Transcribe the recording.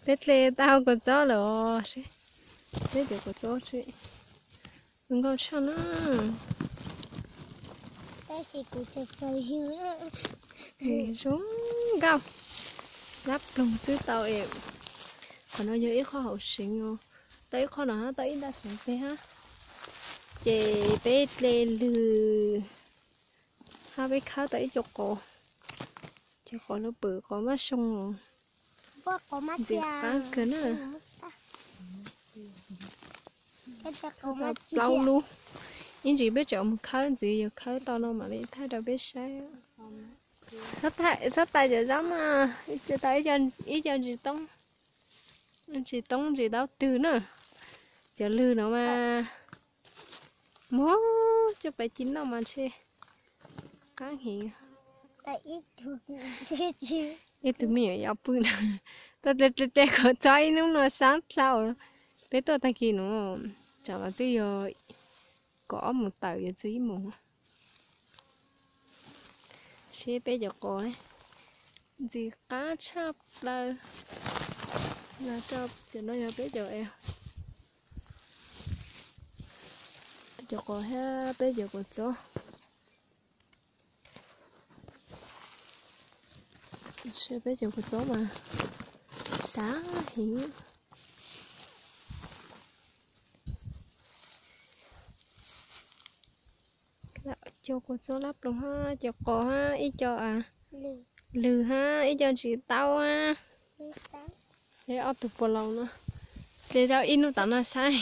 Peb tle tau kua txob lawm os. Peb cov kua txob tseem zoo nkauj tshaj na. Zoo nkauj, lab ploog xwb tau es. Qhov no yog ib qho hauv seev os. Tau ib qho no hab, tau ib nta seev peg hab. Ces peb tle lwg hab peb khawb tau ib co qos. Ces qos lawv pwm qos mab xyoo os. Ntxim qab kawg na. Plaub lub. Ib ntsis peb tseem mus khawb ntxiv, yog khawb tau no mam li thaij rau peb saib. Xob tais cov zaub na, ib co ntsis toob, ntsis toob ntsis taub twg na. Cov lwg no mas muag coj pais ci noj mas ntshe qab heev. Ib tug me nyuam yaus pw na. Tuaj tle tle tle kua txob ib hnub no sab dlhau. Peb tuaj tag kis no, tsam los twb yog kaum ob moos tawm yuav txog ib moos. Seb peb cov qos ntxim qab tshaj plaws. Cov no yog peb cov, cov qos thiab peb cov kua txob. Peb cov kua txob mas sab heev. Cov kua txob lab ploog hab, cov qos hab, ib co lwg hab, ib co ntsis taub hab. Ob tug puas laus no, hle rau ib hnub tom no saib.